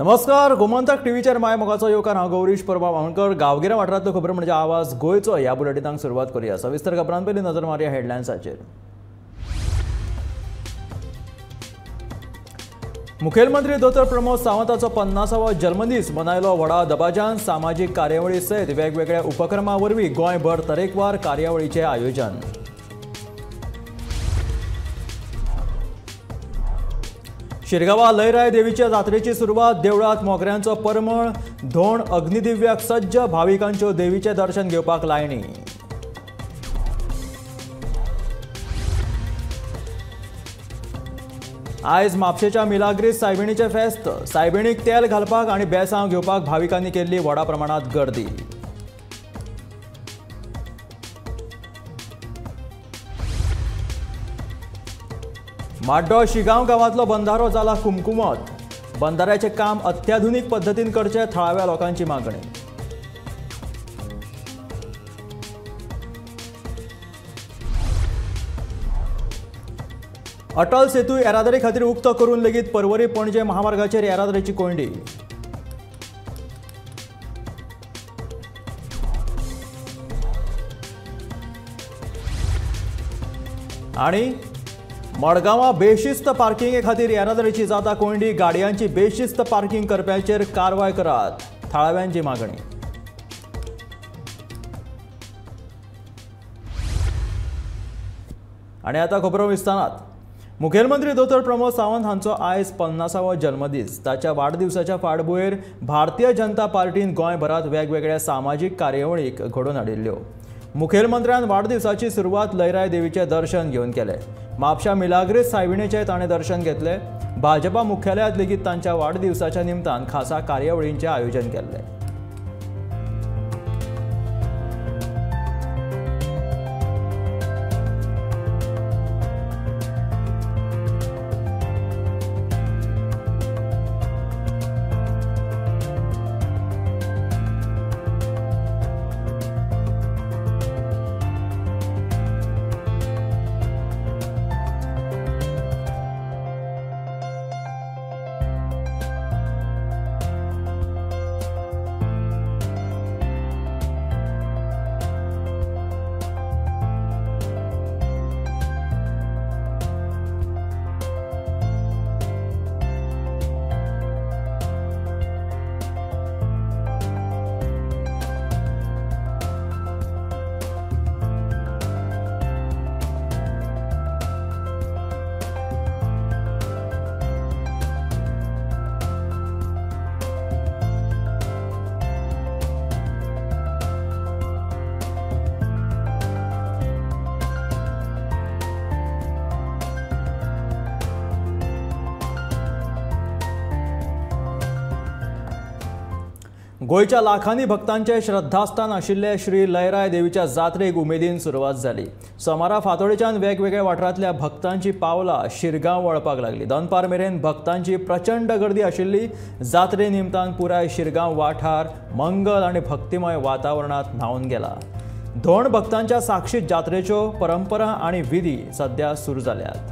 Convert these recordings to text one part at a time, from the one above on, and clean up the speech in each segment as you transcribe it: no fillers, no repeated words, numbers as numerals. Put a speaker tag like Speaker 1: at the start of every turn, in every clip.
Speaker 1: नमस्कार, गोमंतक टीव्हीचेर my मोगाचो येवकार. हांव गौरीश परबा वावणकर. गांवगिऱ्या वाठारांतल्यो खबरो म्हणजे आवाज गोंयचो ह्या बुलेटिनाक सुरवात करूया. सविस्तर खबरां पयलीं नजर मारया हेडलायन्साचेर. मुखेलमंत्री दोतोर प्रमोद सावंताचो 50वो जल्मदीस मनयलो व्हडा दबाज्यान. सामाजीक कार्यावळी सयत वेगवेगळ्या उपक्रमा वरवीं गोंयभर तरेकवार कार्यावळीचें आयोजन. शिरगांवा लयराय देवीच्या जात्रेची सुरवात. देवळात मोगऱ्यांचो परमळ, धोण अग्निदिव्याक सज्ज. भाविकांच्यो देवीचें दर्शन घेवपाक लायणी. आयज म्हापशेच्या मिलाग्रीस सायबिणीचें फेस्त. सायबिणीक तेल घालपाक आनी बेसांव घेवपाक भाविकांनी केल्ली व्हडा प्रमाणांत गर्दी. माड्डो शिगांव गांवांतलो बंधारो जाला कुमकुमत. बंधाऱ्याचें काम अत्याधुनीक पद्दतीन करचें थळाव्या लोकांची मागणी. अटल सेतू येरादारी खातीर उक्तो करून लेगीत पर्वरी पणजे महामार्गाचेर येरादारीची कोंयडी. आनी मडगांवां बेशिस्त पार्किंगे खातीर येरादारीची जाता कोंयडी. गाडयांची बेशिस्त पार्किंग करप्यांचेर कारवाय करात, थळाव्यांची मागणी. आनी आतां खबरो विस्तारात. मुखेलमंत्री दोतोर प्रमोद सावंत हांचो आयज 50वो जल्मदीस. ताच्या वाडदिवसाच्या फाटभुंयेर भारतीय जनता पार्टीन गोंयभरांत वेगवेगळ्या सामाजीक कार्यावळीक घडोवन हाडिल्ल्यो. मुखेलमंत्र्यान वाडदिवसाची सुरवात लयराय देवीचें दर्शन घेवन केलें. म्हापशा मिलाग्रीस सायबिणीचें ताणें दर्शन घेतलें. भाजपा मुख्यालयांत लेगीत तांच्या वाडदिवसाच्या निमतान खासा कार्यावळींचें आयोजन केल्लें. गोंयच्या लाखांनी भक्तांचे श्रद्धास्थान आशिल्ले श्री लयराय देवीच्या जात्रेक उमेदीन सुरवात जाली. सोमारा फांतोडेच्यान वेगवेगळ्या वाठारांतल्या भक्तांची पावलां शिरगांव वळपाक लागली. दनपार मेरेन भक्तांची प्रचंड गर्दी आशिल्ली. जात्रे निमतान पुराय शिरगांव वाठार मंगल आनी भक्तिमय वातावरणांत न्हांवन गेला. धोण भक्तांच्या साक्षीत जात्रेच्यो परंपरा आनी विधी सध्या सुरू जाल्यात.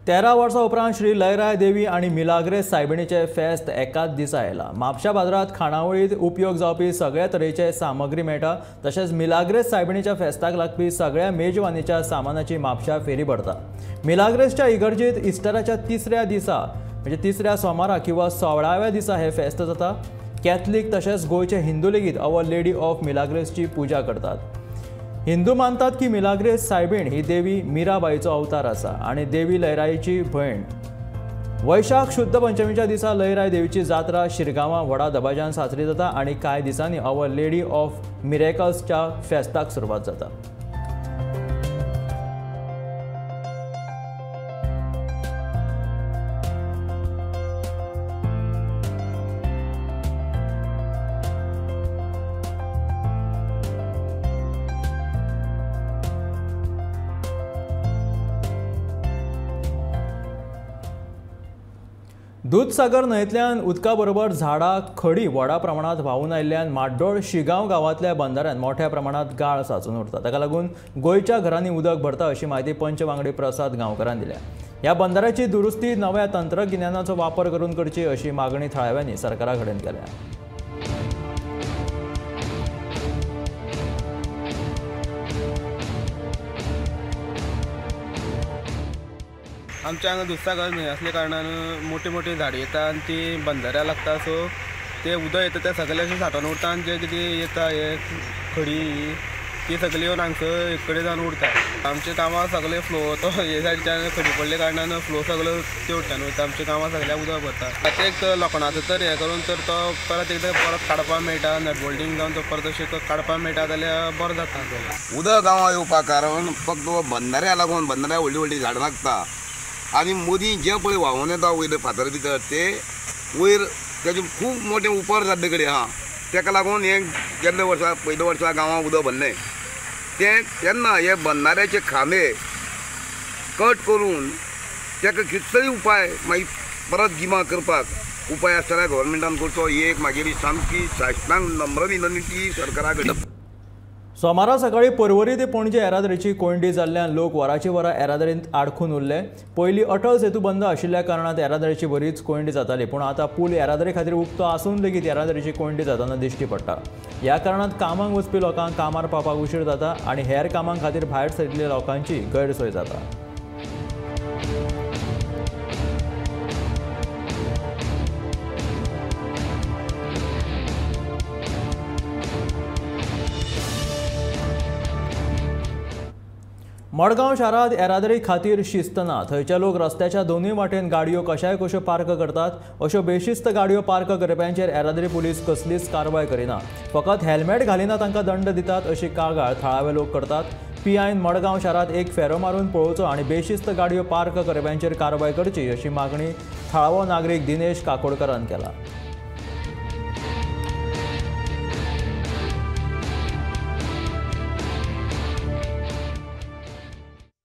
Speaker 1: तेरा वर्सां उपरांत श्री लयराय देवी आनी मिलाग्रेस सायबिणीचें फेस्त एकाच दिसा आयलां. म्हापशा बाजारांत खाणावळींत उपयोग जावपी सगळ्या तरेचे सामग्री मेळटा. तशेंच मिलाग्रेस सायबिणीच्या फेस्ताक लागपी सगळ्या मेजवानीच्या सामानाची म्हापशा फेरी भरता. मिलाग्रेसच्या इगर्जेंत इस्टराच्या तिसऱ्या दिसा म्हणजे तिसऱ्या सोमारा किंवा 16व्या दिसा हें फेस्त जाता. कॅथलीक तशेंच गोंयचे हिंदू लेगीत our lady of मिलाग्रेसची पुजा करतात. हिंदू मानतात की मिलाग्रेस सायबीण ही देवी मीराबाईचो अवतार आसा आनी देवी लयराईची भयण। वैशाख शुद्ध पंचमीच्या दिसा लयराई देवीची जात्रा शिरगांवां व्हडा दबाज्यान साजरी जाता आनी कांय दिसांनी our lady of मिरेकल्सच्या फेस्ताक सुरवात जाता। दूधसागर न्हंयेंतल्यान उदका बरोबर झाडां खडी व्हडा प्रमाणांत व्हांवून आयिल्ल्यान माड्डोळ शिगांव गांवांतल्या बंदाऱ्यान मोठ्या प्रमाणांत गाळ साचून उरता। ताका लागून गोंयच्या घरांनी उदक भरता अशी म्हायती पंच वांगडी प्रसाद गांवकारान दिल्या। ह्या बंदाऱ्याची दुरुस्ती नव्या तंत्रगिन्यानाचो वापर करून करची अशी मागणी थळाव्यांनी सरकारा कडेन केल्या।
Speaker 2: आमच्या हांगा दुधसागर न्हंय आसल्या कारणान मोठी मोठी झाडां येता आनी ती बंदऱ्या लागता, सो ते उदक येता ते सगळे अशें सांठोवन उरता आनी जे कितें येता हे खडी ती सगळी येवन हांगसर एक कडेन जावन उरता। आमच्या गांवांत सगळे फ्लो तो हे सायडच्यान खडी पडल्या कारणान फ्लो सगळो ते वटेन वयता, आमच्या गांवांत सगळ्याक उदक भरता। आतां एक लोखणाचो तर हें करून तर तो परत एकदां परत काडपाक मेळटा, नट बोल्टींग जावन तो परत अशें काडपाक मेळटा जाल्यार बरो जाता।
Speaker 3: उदक गांवांत येवपाक कारण फक्त बंदऱ्या लागून, बंदऱ्या व्हडली व्हडली झाडां लागता आनी मदीं जें पळय व्हांवून येता वयले फातर भितर ते वयर तेजे खूब मोठे उपर जाल्ले कडेन आहा, तेका लागून हें गेल्ले वर्सा पयल्या वर्सा गांवांत उदक भरलें तें तेन्ना हे बंदाऱ्याचे खांबे कट करून तेका कितें तरी उपाय मागीर परत गिमा करपाक उपाय आसता जाल्यार गव्हर्मेंटान करचो। ही एक मागीर सामकी शासनाक नम्र विनंती सरकारा कडेन।
Speaker 1: सोमारा सकाळी पर्वरी ते पणजे येरादारीची कोंयडी जाल्ल्यान लोक वराची वरां येरादारींत आडखून उरले। पयलीं अटल सेतू बंद आशिल्ल्या कारणान येरादारीची बरीच कोंयडी जाताली, पूण आतां पूल येरादारी खातीर उक्तो आसून लेगीत येरादारीची कोंयडी जातना दिश्टी पडटा। ह्या कारणान कामाक वचपी लोकांक कामार पावपाक उशीर जाता आनी हेर कामां खातीर भायर सरिल्ल्या लोकांची गैरसोय जाता। मडगांव शारांत येरादारी खातीर शिस्त ना। थंयचे लोक रस्त्याच्या दोनूय वाटेन गाडयो कशाय कश्यो पार्क करतात। अश्यो बेशिस्त गाडयो पार्क करप्यांचेर येरादारी पुलीस कसलीच कारवाय करिना, फकत हेल्मेट घालिना तांकां दंड दितात अशी कागाळ थळावे लोक करतात। पीआयन मडगांव शारांत एक फेरो मारून पळोवचो आनी बेशिस्त गाडयो पार्क करप्यांचेर कारवाय करची अशी मागणी थळावो नागरीक दिनेश काकोडकरान केला।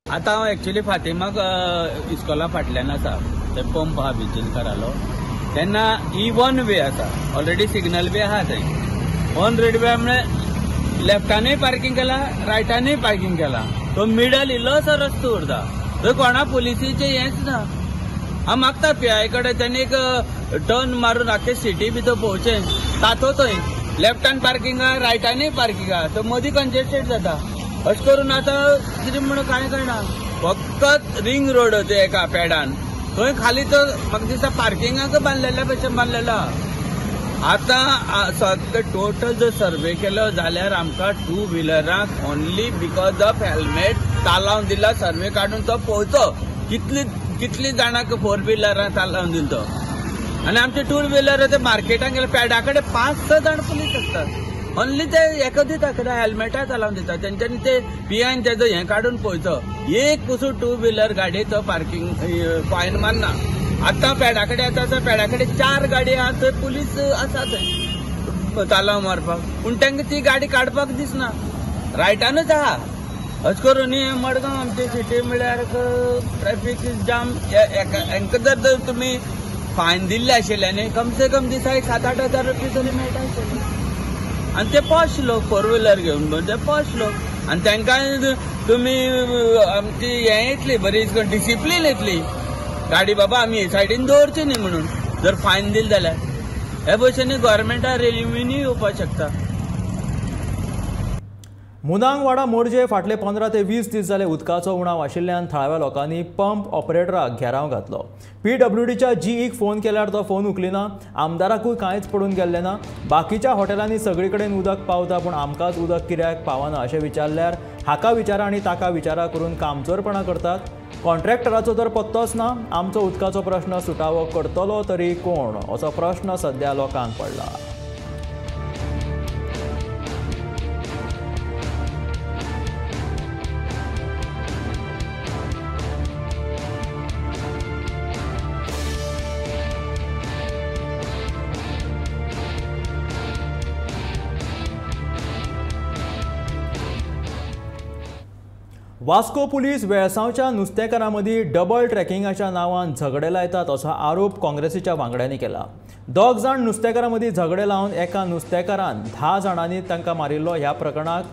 Speaker 4: आतां हांव एक्चुली फातिमाक इस्कॉला फाटल्यान आसा, ते पंप आहा बिचीन करालो तेन्ना ही वन वे आसा, ऑलरेडी सिग्नल बी आहा थंय। वन वे म्हळ्यार लेफ्टानूय पार्कींग केला, रायटानूय पार्कींग केला, तो मिडल इल्लोसो रस्तो उरता, थंय कोणा पुलिसीचें हेंच ना। हांव मागता पीआय कडेन तेणी एक टर्न मारून आख्खे सिटी भितर पळोवचें, तातो थंय लेफ्टान पार्कींग आहा, रायटानूय पार्कींग आहा, तो मदीं कंजेस्टेड जाता। अशें करून आतां कितें म्हणून कांय कळना, फकत रिंग रोड ते एका पेडान थंय खाली तो म्हाका दिसता पार्किंगाक बांदलेल्या भशेन बांदलेलो। आतां सगळे टोटल जर सर्वे केलो जाल्यार आमकां टू व्हिलरांक ओनली because of helmet तालावन दिला, सर्वे काडून तो पळोवचो कितली कितली जाणांक फोर व्हिलरांक तालावन दिलो तो। आनी आमचे टू व्हिलर ते मार्केटाक गेले पेडा कडेन 5-6 जाण पुलीस आसतात, ओनली ते एका दिता कित्याक हेल्मेटां चालोवन दिता तेंच्यांनी, ते पीआयन तेजो हें काडून पळोवचो, एक पसून टू व्हिलर गाडयेचो पार्कींग फायन मारना। आतां पेडा कडेन आतां पेडा कडेन 4 गाडी आहा, थंय पुलीस आसा थंय तालांव मारपाक, पूण तांकां ती गाडी काडपाक दिसना, रायटानूच आहा। अशें करून ही मडगांव आमची सिटी म्हळ्यार ट्रॅफीक जाम। हांकां जर तुमी फायन दिल्ले आशिल्ले न्ही, कमसे कम दिसा एक 7-8 हजार रुपया तरी मेळटा आशिल्ले। आनी ते पॉश लोक फोर व्हिलर घेवन ते पॉश लोक, आनी तांकां तुमी आमची हें येतली बरी डिसिप्लीन येतली, गाडी बाबा आमी हे सायडीन दवरची न्ही म्हणून जर फायन दिली जाल्यार। हे भशेन गव्हर्मेंटा रेव्हेन्यू येवपाक शकता।
Speaker 1: मुनांगवाडा मोरजे फाटले 15 ते 20 दीस जाले उदकाचो उणाव आशिल्ल्यान थळाव्या लोकांनी पंप ऑपरेटराक घेराव घातलो। पीडब्ल्यूडीच्या जीईक फोन केल्यार तो फोन उखलिना। आमदाराकूय कांयच पडून गेल्लें ना। बाकीच्या हॉटेलांनी सगळे कडेन उदक पावता पूण आमकांच उदक कित्याक पावना अशें विचारल्यार हाका विचारा आनी ताका विचारा करून कामचोरपणां करतात। कॉन्ट्रॅक्टराचो तर पत्तोच ना। आमचो उदकाचो प्रश्न सुटावो करतलो तरी कोण असो प्रश्न सध्या लोकांक पडला। वास्को पुलीस वेळसांवच्या नुस्तेकारां मदीं डबल ट्रॅकिंगाच्या नांवान झगडे लायतात असो आरोप काँग्रेसीच्या वांगड्यांनी केला। 2 जाण नुस्तेकारां मदीं झगडे लावन एका नुस्तेकारान 10 जाणांनी तांकां मारिल्लो। ह्या प्रकरणाक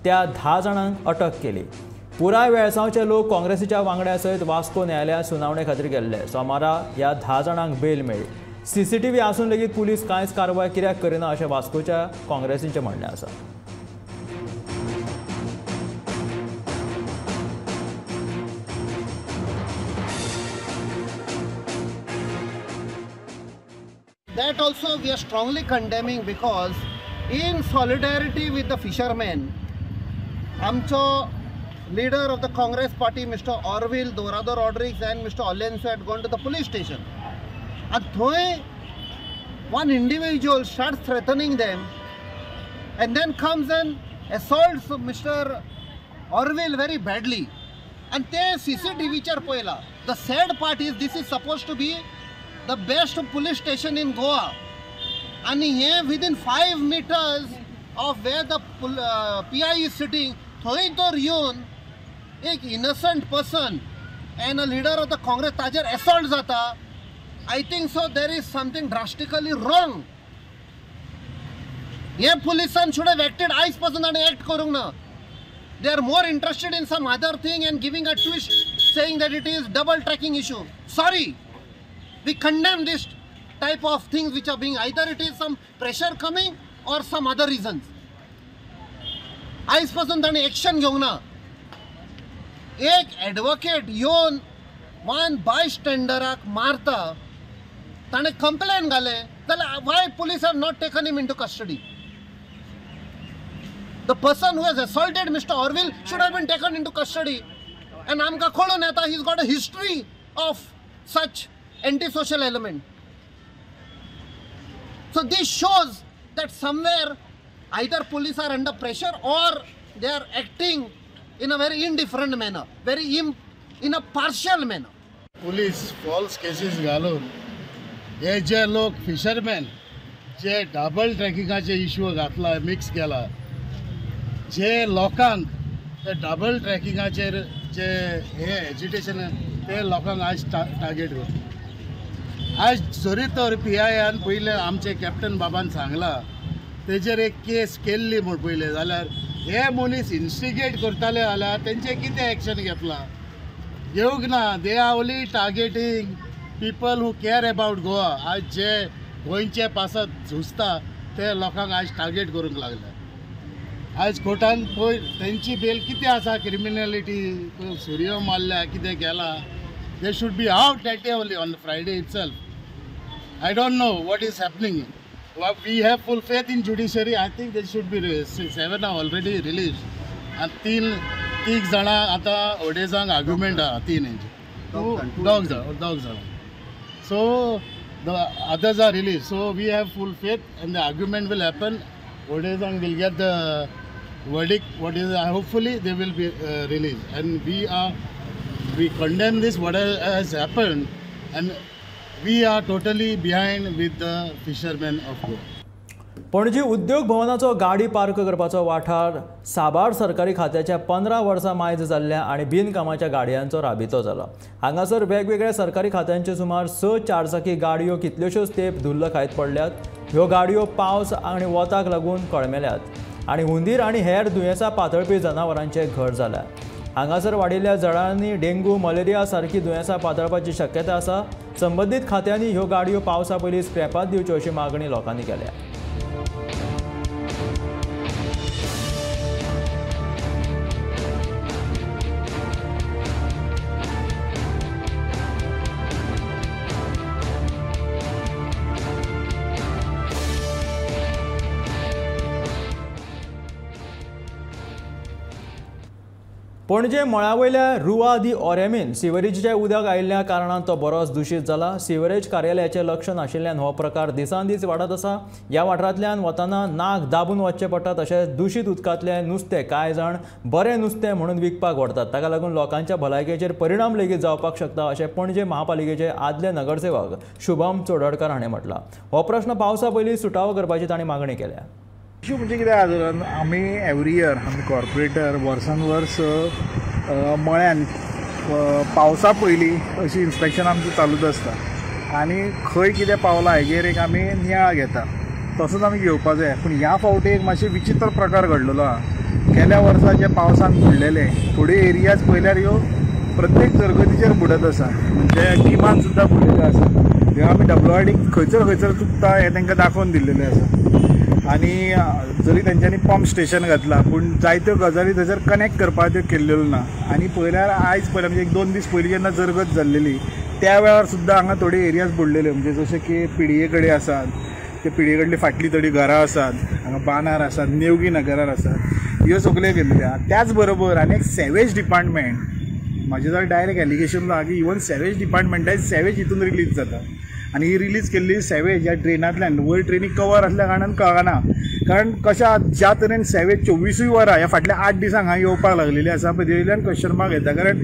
Speaker 1: त्या 10 जाणांक अटक केली। पुराय वेळसांवचे लोक काँग्रेसीच्या वांगड्या सयत वास्को न्यायालयांत सुनावणे खातीर गेल्ले। सोमारा ह्या 10 जाणांक बेल मेळ्ळी। सीसीटीव्ही आसून लेगीत पुलीस कांयच कारवाय कित्याक करिना अशें वास्कोच्या काँग्रेसीचें म्हणणें आसा।
Speaker 5: That also we are strongly condemning because in solidarity with the fishermen, आमचो leader of the Congress party Mr. Orville Dourado Rodrigues and Mr. Olenso had gone to the police station. And थंय one individual starts threatening them and then comes and assaults Mr. Orville very badly. And ते CCTV चेर पळयला. The sad part is this is supposed to be the best police station in Goa, and here within 5 meters of where the PI is sitting, थंय तर येवन एक innocent person and a leader of the Congress ताजेर assault जाता. I think so there is something drastically wrong. हे पुलिसान should have acted आयज पासून ताणें एक्ट करूंक ना. They are more interested in some other thing and giving a twist saying that it is double tracking issue. Sorry. We condemn this type of things which are being, either it is some pressure coming or some other reasons. आयज पासून ताणें action घेवंक ना. एक advocate येवन one बायस्टँडराक मारता, ताणें complain घालें जाल्यार why police have not taken him into custody? The person who has assaulted Mr. Orville should have been taken into custody. And आमकां कळून येता he is got a history of such antisocial element. So this shows that somewhere either police are under pressure or they are acting in a very indifferent manner, very in a partial manner.
Speaker 6: Police false cases घालून हे जे लोक fisherman जे double ट्रॅकिंगाचे issue घातला mix केला, जे लोकांक ते double ट्रॅकिंगाचेर जे हे agitation ते लोकांक आज टार्गेट करता. आज जरी तर पी आयन पयलें आमचे कॅप्टन बाबान सांगलां तेजेर एक केस केल्ली म्हूण पयलें जाल्यार हे मनीस इन्स्टिगेट करताले जाल्यार तेंचें कितें एक्शन घेतलां घेवंक ना. They are only targeting people who care about Goa. आज जे गोंयचे पासत झुजता ते लोकांक आज टार्गेट करूंक लागले. आज कोर्टान पळय तेंची बेल कितें आसा, क्रिमिनलिटी सुरयो मारल्या कितें केलां. They should be out that day only on Friday itself. I don't know what is happening. We have full faith in judiciary. I think they should be 7 are already released. And 3 जाणां आतां अडेजांक argument आहा, 3 हेंचे दोग जाणां. So the others are released. So we have full faith and the argument will happen. अडेजांक will get the verdict. What is hopefully they will be released. And we condemn this what has happened and we are totally behind with the fishermen of Goa.
Speaker 1: Panaji उद्योग भवनाचो गाडी park करपाचो वाठार साबार सरकारी खात्याच्या 15 वर्सां मायज जाल्ल्या आनी बिनकामाच्या गाडयांचो राबितो जाला। हांगासर वेगवेगळ्या सरकारी खात्यांच्यो सुमार 6 चारचाकी गाडयो कितल्योश्योच तेंप धुल्ल खायत पडल्यात। ह्यो गाडयो पावस आनी वताक लागून कळमेल्यात आनी हुंदीर आनी हेर दुयेंसां पातळपी जनावरांचें घर जाल्या। हांगासर वाडिल्ल्या जळांनी डेंग्यू, मलेरिया सारकी दुयेंसां पातळपाची शक्यता आसा। संबंदीत खात्यांनी ह्यो गाडयो पावसा पयलीं स्क्रॅपांत दिवच्यो अशी मागणी लोकांनी केल्या। पणजे मळावयल्या रुआ दी ओरेमीन सिवरेजीचें उदक आयिल्ल्या कारणान तो बरोच दुशीत जाला. सिवरेज कार्यालयाचें लक्ष नाशिल्ल्यान हो प्रकार दिसान दीस वाडत आसा. ह्या वाठारांतल्यान वतना नाक दाबून वचचें पडटा. तशेंच दुशीत उदकांतलें नुस्तें कांय जाण बरें नुस्तें म्हणून विकपाक व्हरतात. ताका लागून लोकांच्या भलायकेचेर परिणाम लेगीत जावपाक शकता अशें पणजे महापालिकेचे आदले नगरसेवक शुभम चोडणकर हाणें म्हटलां. हो प्रश्न पावसा पयलीं सुटावो करपाची तांणी मागणी केल्या.
Speaker 7: इशू म्हणजे कितें आसा, आमी एवरी इयर आमी कॉर्पोरेटर वर्सान वर्स मळ्यान पावसा पयलीं अशी इन्स्पेक्शन आमचें चालूच आसता आनी खंय कितें पावलां हेजेर एक आमी नियाळ घेता, तसोच आमी घेवपा जाय. पूण ह्या फावटी एक मातशें विचित्र प्रकार घडलेलो आसा. गेल्या वर्सा जे पावसान बुडलेले थोड्यो एरियाज पळयल्यार ह्यो प्रत्येक जरगतीचेर बुडत आसा, म्हणजे गिमान सुद्दां बुडलेल्यो आसा. ह्यो आमी डब्ल्यू आर डी खंयसर खंयसर चुकता हें तांकां दाखोवन दिल्लेलें आसा. आनी जरी तेंच्यांनी पंप स्टेशन घातलां पूण जायत्यो गजाली थंयसर कनेक्ट करपाक त्यो केल्ल्यो ना. आनी पळयल्यार आयज पळयल्यार म्हणजे एक दोन दीस पयलीं जेन्ना जरगत जाल्लेली त्या वेळार सुद्दां हांगा थोडे एरियाज बुडलेल्यो, म्हणजे जशे की पिडये कडेन आसात, ते पिडये कडली फाटली थोडी घरां आसात, हांगा बांदार आसात, नेवगी नगरार आसात, ह्यो सगल्यो केल्ल्यो आसा. त्याच बरोबर आनी एक सॅवेज डिपार्टमेंट, म्हाजें जाल्यार डायरेक्ट एलिगेशन आहा की इवन सॅवेज डिपार्टमेंटाय सॅवेज हितून रिलीज जाता आनी ही रिलीज केल्ली सॅवेज ह्या ड्रेनांतल्यान वयर ड्रेनी कवर आसल्या कारणान कळना, कारण कशा ज्या तरेन सॅवेज 24 वरां ह्या फाटल्या 8 दिसांक हांगा येवपाक लागलेली आसा पळय वयल्यान क्वेश्चन मार्क येता. कारण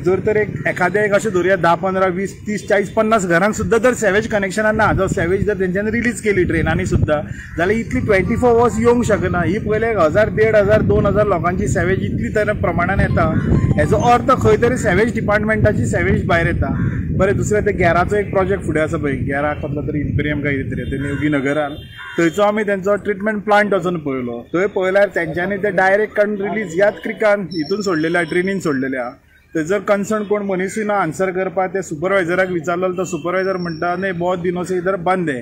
Speaker 7: जर तर एक एखाद्या एक अशें धरुया 10, 15, 20, 30, 40, 50 घरांक सुद्दां जर सॅवेज कनेक्शनां ना, जर सॅवेज जर तेंच्यांनी रिलीज केली ट्रेनांनी सुद्दां जाल्यार इतली 24 आवर्स येवंक शकना. ही पयले 1000, 1500, 2000 लोकांची सॅवेज इतली तर प्रमाणान येता, हेजो अर्थ खंय तरी सॅवेज डिपार्टमेंटाची सॅवेज भायर येता. बरें, दुसरें ते गॅराचो एक प्रोजेक्ट फुडें आसा पळय, गॅराक कसलो तरी इम्पेरियम काय कितें तरी ते नेवगी नगरान, थंयचो आमी तेंचो ट्रिटमेंट प्लांट वचून पळयलो. थंय पळयल्यार तेंच्यांनी ते डायरेक्ट काडून रिलीज ह्याच क्रिकान हितून सोडलेल्या, ट्रेनीन सोडलेल्या. थंयसर कन्सर्न कोण मनिसूय ना आन्सर करपाक. ते सुपरवायझराक विचारलो तो सुपरवायझर म्हणटा नहीं बहुत दिनों से इधर बंद है,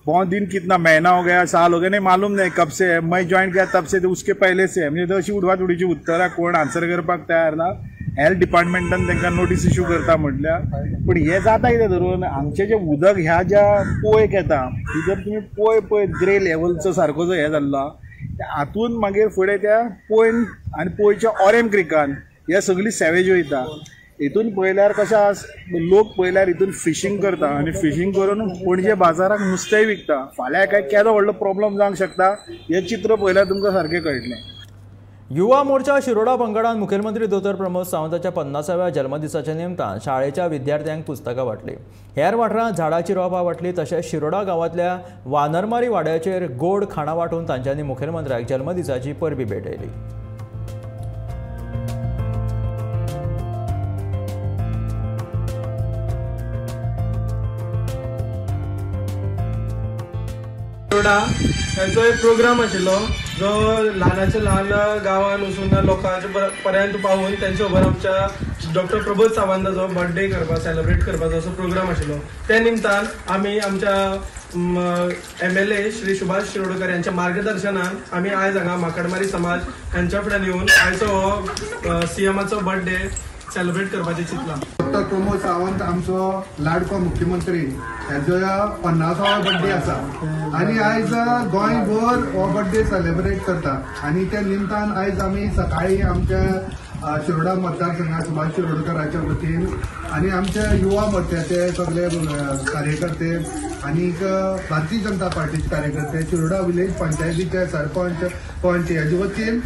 Speaker 7: बहुत दिन कितना महीना हो गया, साल हो गया, नहीं मालूम नहीं कब से है, मैं जॉईन किया तब से, उसके पहले से. म्हणजे अशी उडवा उडीची उत्तरां कोण आन्सर करपाक तयार ना. हेल्थ डिपार्टमेंटान तांकां नोटीस इशू करता म्हटल्यार. पूण हें जाता कितें धरून आमचें जें उदक ह्या ज्या पोयक येता, ही जर तुमी पोय पळय ग्रे लेवलचो सारको जो हें जाल्लो हातून मागीर फुडें त्या पोयन आनी पोयच्या ऑरेम क्रिकान ह्या सगळी सॅवेज वयता. हितून पळयल्यार कशें लोक पळयल्यार हितून फिशींग करता आनी फिशींग करून पणजे बाजाराक नुस्तेंय विकता. फाल्यां काय केदो व्हडलो प्रॉब्लम जावंक शकता हें चित्र पळयल्यार तुमकां सारकें कळटलें.
Speaker 1: युवा मोर्चा शिरोडा पंगडान मुखेलमंत्री दोतोर प्रमोद सावंताच्या 50व्या जल्मदिसाच्या निमतान शाळेच्या विद्यार्थ्यांक पुस्तकां वांटली. हेर वाठारांत झाडाची रोपां वांटली. तशेंच शिरोडा गांवांतल्या वानरमारी वाड्याचेर गोड खाणां वांटून तांच्यांनी मुखेलमंत्र्याक जल्मदिसाची परबी भेटयली.
Speaker 8: शिरोडा हेचो एक प्रोग्राम आशिल्लो जो ल्हानाच्या ल्हान गांवान वचून लोकांच्या पर्यंत पावून तेंच्या बरोबर आमच्या डॉक्टर प्रमोद सावंताचो बर्थडे करपा सेलिब्रेट करपाचो असो प्रोग्राम आशिल्लो. त्या निमतान आमी आमच्या MLA Shri Subhash Shirodkar यांच्या मार्गदर्शनान आमी आयज हांगा माकडमारी समाज हांच्या फुड्यान येवन आयचो हो सीएमाचो बर्थडे सेलिब्रेट करपाचें चिंतलां.
Speaker 9: डॉक्टर प्रमोद सावंत आमचो लाडको मुख्यमंत्री हेजो 50वो बर्थडे आसा आनी आयज गोंयभर हो बर्थडे सेलिब्रेट करता आनी त्या निमतान आयज आमी सकाळी आमच्या शिरोडा मतदारसंघात सुभाष शिरोडकराच्या वतीन आनी आमच्या युवा मोर्चाचे सगळे कार्यकर्ते आनी भारतीय जनता पार्टीचे कार्यकर्ते, शिरोडा विलेज पंचायतीचे सरपंच, पंच हेजे वतीन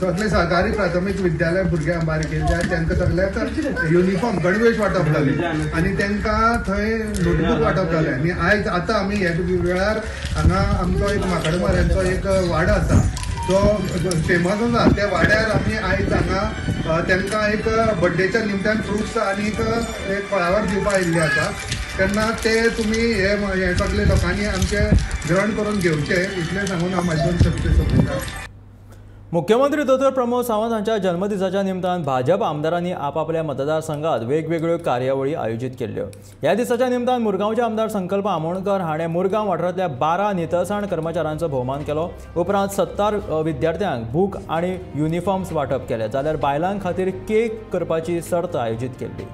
Speaker 9: सगळे सरकारी प्राथमीक विद्यालय भुरग्यांक बारकेल्या तांकां सगळ्यांक युनिफॉर्म गणवेश वांटप जालें आनी तांकां थंय नोटबूक वांटप जालें. आनी आयज आतां आमी ह्या वेळार हांगा आमचो एक माकडमाऱ्यांचो एक वाडो आसा तो फेमस आसा, त्या वाड्यार आमी आयज हांगा तांकां एक बड्डेच्या निमतान फ्रुट्स आनी एक फळावर दिवपाक आयिल्ले आसा. तेन्ना ते तुमी हे सगळे लोकांनी आमचे ग्रहण करून घेवचे इतलें सांगून हांव म्हाजे दोन शब्द सोंपयतां.
Speaker 1: मुख्यमंत्री दोतोर प्रमोद सावंत हांच्या जल्मदिसाच्या निमतान भाजप आमदारांनी आपापल्या मतदारसंघात वेगवेगळ्यो कार्यावळी आयोजीत केल्ल्यो. ह्या दिसाच्या निमतान मुरगांवचे आमदार संकल्प आमोणकर हाणें मुरगांव वाठारांतल्या 12 नितळसाण कर्मचाऱ्यांचो भोवमान केलो. उपरांत 70 विद्यार्थ्यांक बूक आनी युनिफॉर्म्स वांटप केले, जाल्यार बायलां खातीर केक करपाची सर्त आयोजीत केल्ली.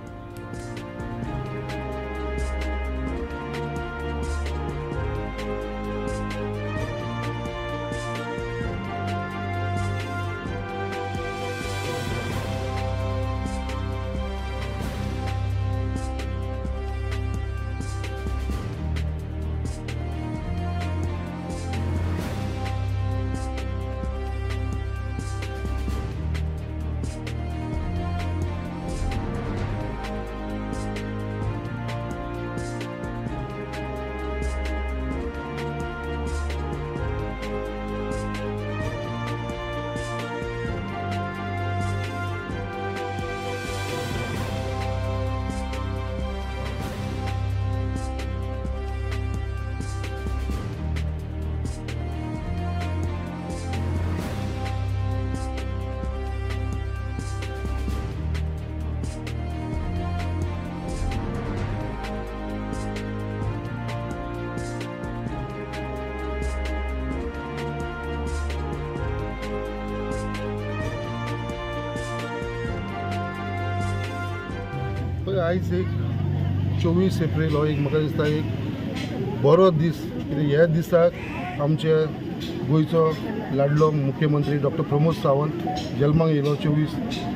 Speaker 10: पळय आयज एक 24 एप्रील हो एक म्हाका दिसता एक बरो दीस, कित्याक ह्या दिसाक आमचे गोंयचो लाडलो मुख्यमंत्री डॉक्टर प्रमोद सावंत जल्माक येयलो 24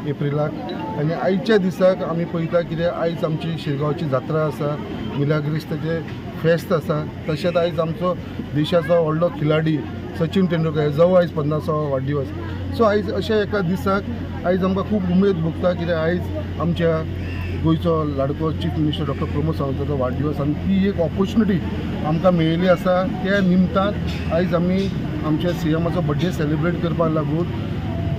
Speaker 10: एप्रिलाक. आनी आयच्या दिसाक आमी पळयता कित्याक आयज आमची शिरगांवची जात्रा आसा, मिलाग्रिस्ताचें फेस्त आसा, तशेंच आयज आमचो देशाचो व्हडलो खिलाडी सचिन तेंडुलकर जावं आयज 50वो वाडदिवस. सो आयज अशा एका दिसाक आयज आमकां खूब उमेद भोगता कित्याक आयज आमच्या गोंयचो लाडको चीफ मिनिस्टर डॉक्टर प्रमोद सावंताचो वाडदिवस आनी ती एक ऑपॉर्च्युनिटी आमकां मेळिल्ली आसा. त्या निमतान आयज आमी आमच्या सीएमाचो बड्डे सेलिब्रेट करपाक लागून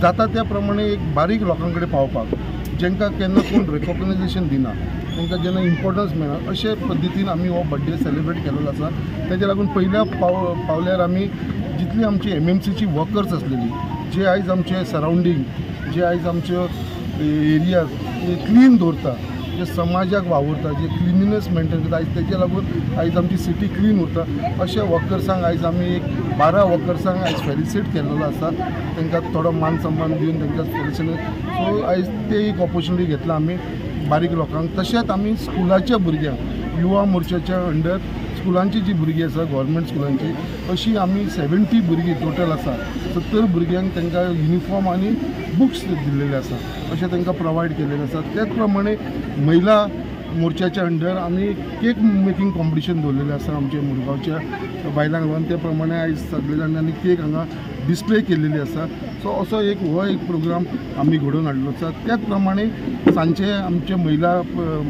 Speaker 10: जाता त्या प्रमाणे एक बारीक लोकां कडेन पावपाक, जांकां केन्ना कोण रेकॉग्नायझेशन दिना, तांकां जेन्ना इम्पॉर्टन्स मेळना, अशे पद्दतीन आमी हो बड्डे सेलिब्रेट केलेलो आसा. तेज्या लागून पयल्या पावल्यार आमी जितली आमची एमएमसीची वर्कर्स आसलेली, जे आयज आमचे सरावंडींग, जे आयज आमच्यो एरियाज क्लीन दवरता, जे समाजाक वावुरता, जे क्लिनिनेस मेंटेन करता, आयज तेजे लागून आयज आमची सिटी क्लीन उरता. अशे वर्कर्सांक आयज आमी एक 12 वर्कर्सांक आयज फेलिसिट केल्लो आसा, तांकां थोडो मान सन्मान दिवन तांकां फेलिसिट. सो आयज ते एक ऑपॉर्च्युनिटी घेतला आमी बारीक लोकांक. तशेंच आमी स्कुलाच्या भुरग्यांक, युवा मोर्चाच्या अंडर स्कुलांची जी भुरगीं आसा, गव्हर्मेंट स्कुलांची, अशी आमी 70 भुरगीं टोटल आसा, 70 भुरग्यांक तांकां युनिफॉर्म आनी बुक्स दिल्लेले आसा, अशें तांकां प्रोवायड केल्लेलें आसा. त्याच प्रमाणे महिला मोर्चाच्या अंडर आमी केक मेकिंग कॉम्पिटिशन दवरलेलें आसा आमच्या मुरगांवच्या बायलांक लागून. त्या प्रमाणे आयज सगळे जाणांनी केक हांगा डिस्प्ले केलेली आसा. सो असो एक हो एक प्रोग्राम आमी घडोवन हाडलो आसा. त्याच प्रमाणे सांजचे आमच्या महिला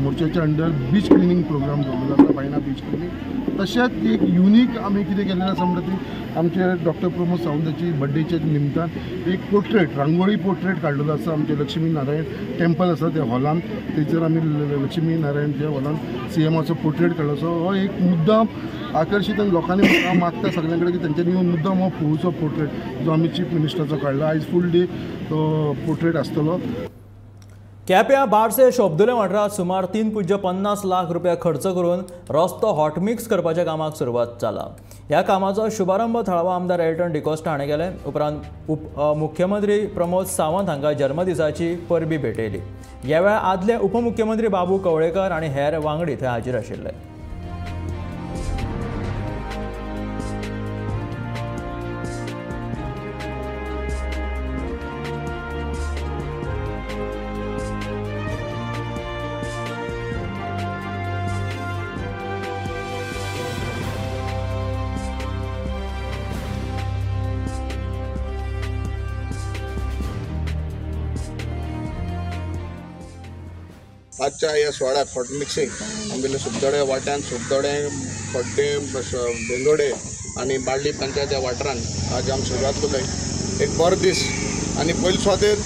Speaker 10: मोर्चाच्या अंडर बीच क्लिनींग प्रोग्राम दवरलेलो आसा, बायणा बीच क्लिनींग. तशेंच एक युनीक आमी कितें केल्लें आसा म्हणटा ती आमचे डॉक्टर प्रमोद सावंताची बड्डेच्या निमतान एक पोर्ट्रेट, रांगोळी पोर्ट्रेट काडलेलो आसा. आमचें लक्ष्मी नारायण टेम्पल आसा त्या हॉलान, थंयसर आमी लक्ष्मी नारायणच्या हॉलान सीएमाचो पोर्ट्रेट काडलो. सो हो एक मुद्दाम आकर्शीत आनी लोकांनी मागता सगळ्यां कडेन की तेंच्यांनी येवन मुद्दाम हो पळोवचो पोर्ट्रेट जो आमी चीफ मिनिस्टराचो काडला. आयज फूल डे तो पोर्ट्रेट आसतलो.
Speaker 1: केप्यां बारसे शोबदुले वाठारांत सुमार 3.50 लाख रुपया खर्च करून रस्तो हॉटमिक्स करपाच्या कामाक सुरवात जाला. ह्या कामाचो शुभारंभ थळावो आमदार एल्टन डिकोस्टा हाणें केलें. उपरांत मुख्यमंत्री प्रमोद सावंत हांकां जल्मदिसाची परबी भेटयली. ह्या वेळार आदले उपमुख्यमंत्री बाबू कवळेकर आनी हेर वांगडी थंय हाजीर आशिल्ले.
Speaker 11: आजच्या ह्या सुवाळ्याक हॉट मिक्सिंग आमगेले सुबदोडे वाट्यान, सुबदोडे, खड्डे, बेंदोडे आनी बाळ्ळी पंचायत ह्या वाठारान आज आमी सुरवात करताय. एक बरो दीस आनी पयले सुवातेर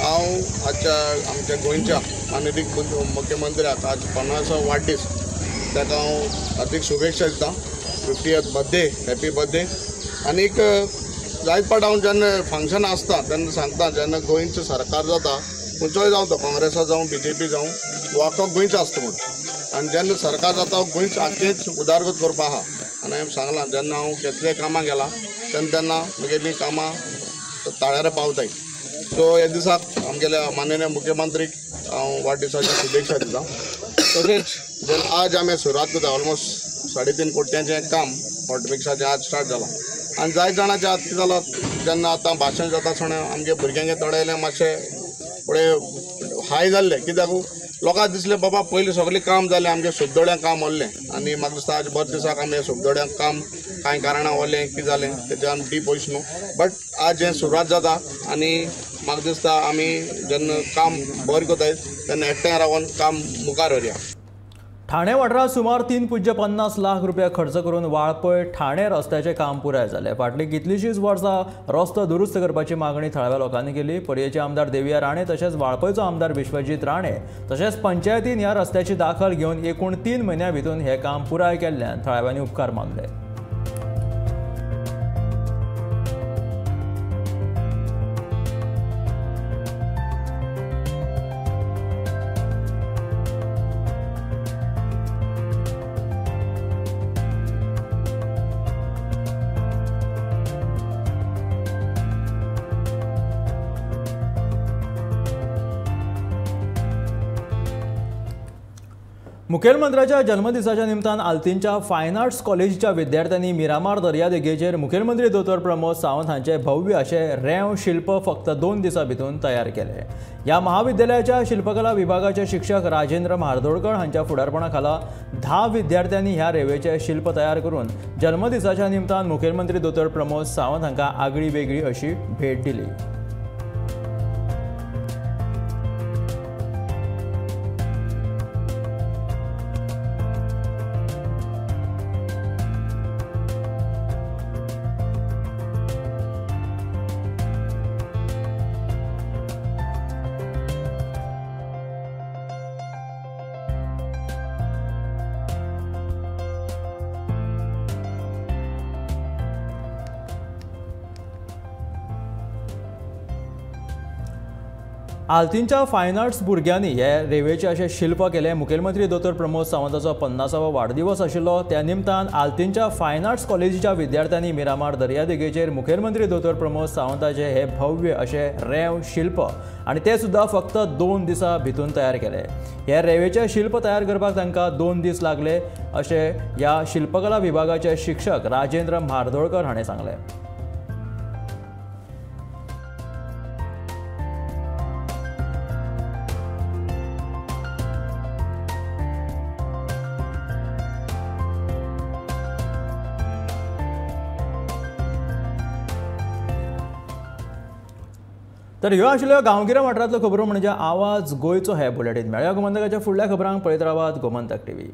Speaker 11: हांव आजच्या आमच्या गोंयच्या माननीय मुख्यमंत्र्याक आज 50वो वाडदीस ताका हांव हार्दीक शुभेच्छा दिता. 50th birthday, happy birthday. आनीक जायत पाट हांव जेन्ना फंक्शन आसता तेन्ना सांगता, जेन्ना गोंयचें सरकार जाता, खंयचोय जावं तो काँग्रेसा जावं बीजेपी जावं, वाको गोंयचो आसता म्हूण. आनी जेन्ना सरकार जाता गोंयच आख्खेच उदारगत करपा आहा. आनी हांवें सांगलां जेन्ना हांव केसले कामां गेलां तेन्ना तेन्ना म्हगेलीं कामां ताळ्यार पावताय. सो ह्या दिसाक आमगेल्या माननीय मुख्यमंत्रीक हांव वाडदिसाची शुभेच्छा दिता. तशेंच जेन्ना आज आमी सुरवात करता, ऑलमोस्ट 3.5 कोट्यांचें काम हॉटमिक्साचें आज स्टार्ट जालां. आनी जायत जाणांचें आज कितें जालां, जेन्ना आतां भाशण जाता आसतना आमगे भुरग्यांगे थोडे मातशें फुडें हाय जाल्लें, कित्याक लोकांक दिसलें बाबा पयलीं सगळें काम जालें, आमगे सुबदोड्यांक काम उरलें. आनी म्हाका दिसता आज बरें दिसाक आमी सुबदोड्यांक काम कांय कारणां उरलें, कितें जालें तेजें आमी डीप वयच न्हू, बट आज हें सुरवात जाता आनी म्हाका दिसता आमी जेन्ना काम बरें करताय तेन्ना एकठांय रावन काम मुखार व्हरया.
Speaker 1: ठाणे वाठारांत सुमार 3.50 लाख रुपया खर्च करून वाळपय ठाणे रस्त्याचें काम पुराय जालें. फाटलीं कितलींशींच वर्सां रस्तो दुरुस्त करपाची मागणी थळाव्या लोकांनी केली. पर्येचे आमदार देविया राणे तशेंच वाळपयचो आमदार विश्वजीत राणे तशेंच पंचायतीन ह्या रस्त्याची दाखल घेवन एकूण 3 म्हयन्यां भितर हें काम पुराय केल्ल्यान थळाव्यांनी उपकार मानले. मुखेलमंत्र्याच्या जल्मदिसाच्या निमतान आल्तीनच्या फायन आर्ट्स कॉलेजीच्या विद्यार्थ्यांनी मिरामार दर्यादेगेचेर मुखेलमंत्री दोतोर प्रमोद सावंत हांचे भव्य अशें रेंव शिल्प फक्त 2 दिसां भितर तयार केलें। ह्या महाविद्यालयाच्या शिल्पकला विभागाचे शिक्षक राजेंद्र म्हार्दोळकर हांच्या फुडारपणा खाला 10 विद्यार्थ्यांनी ह्या रेंवेचें शिल्प तयार करून जल्मदिसाच्या निमतान मुखेलमंत्री दोतोर प्रमोद सावंत हांकां आगळी वेगळी अशी भेट दिली। आल्तीनच्या फायन आर्ट्स भुरग्यांनी हे रेंवेचें अशें शिल्प केलें। मुखेलमंत्री दोतोर प्रमोद सावंताचो 50वो वाडदिवस आशिल्लो, त्या निमतान आल्तीनच्या फायन आर्ट्स कॉलेजीच्या विद्यार्थ्यांनी मिरामार दर्यादेगेचेर मुखेलमंत्री दोतोर प्रमोद सावंताचे हे भव्य अशें रेंव शिल्प आनी ते सुद्दां फक्त 2 दिसां भितर तयार केले। हे रेंवेचें शिल्प तयार करपाक तांकां 2 दीस लागले अशें ह्या शिल्पकला विभागाचे शिक्षक राजेंद्र म्हार्दोळकर हाणें सांगलें। तर ह्यो आशिल्ल्यो गांवगिऱ्या वाठारांतल्यो खबरो म्हणजे आवाज गोंयचो हे बुलेटीन। मेळया गोमंतकाच्या फुडल्या खबरांक पळयत रावात गोमंतक टीव्ही।